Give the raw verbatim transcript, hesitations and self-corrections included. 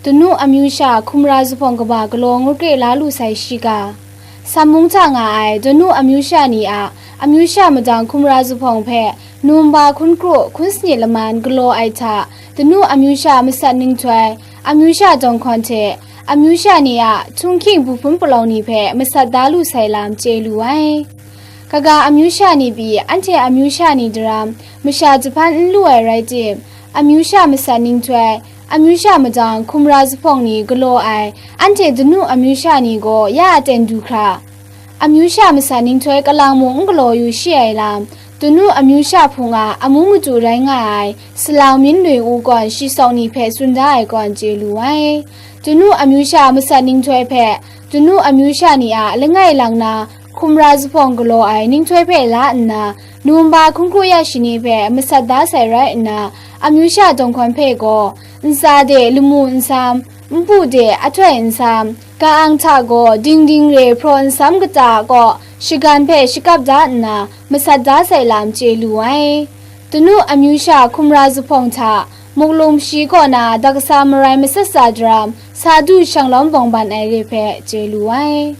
Danu amyu sha hkumra zuphpawng kaba galaw ngut kre la lu sai shi ga. Sam mung hta nga ai Danu amyu sha ni a amyu sha madang hkumra zuphpawng hpe Numba hkun kru hkun sanit laman galaw ai hta, Danu amyu sha masat ninghtoi, amyu sha dawng hkawn hte, amyu sha ni a htunghking buhpun palawng ni hpe masat da lu sai lam chye lu ai. Kaga amyu sha ni pyi anhte amyu sha ni daram masha jahpan n lu ai rai tim, amyu sha masat ninghtoi, amyu sha madang hkumra zuphpawng ni galaw ai anhte Danu amyu sha ni gaw ya aten du hkra, amyu sha masat ninghtoi kalang mung n galaw yu shi ai lam, Danu amyu sha hpung a amu madu rai nga ai Salang Min Lui U gawn shi sawng ni hpe tsun da ai kawn chye lu ai. Danu amyu sha masat ninghtoi hpe, Danu amyu sha ni a langai lang na hkumra zuphpawng galaw ai ninghtoi hpe la nna, Numba hkun kru ya shi ni hpe masat da sai rai nna, amyu sha dawng hkawn hpe gaw, ntsa de lamu nsam, npu de ahtoi nsam, ka-ang hta gaw dingding re hpraw nsam kata kaw shagan hpe shakap da nna, masat da sai lam chye lu ai. Danu amyu sha hkumra zuphpawng hta, Muklum shi kaw na daksa marai masat sa daram, sa du shanglawm bawng ban ai re hpe chye lu ai.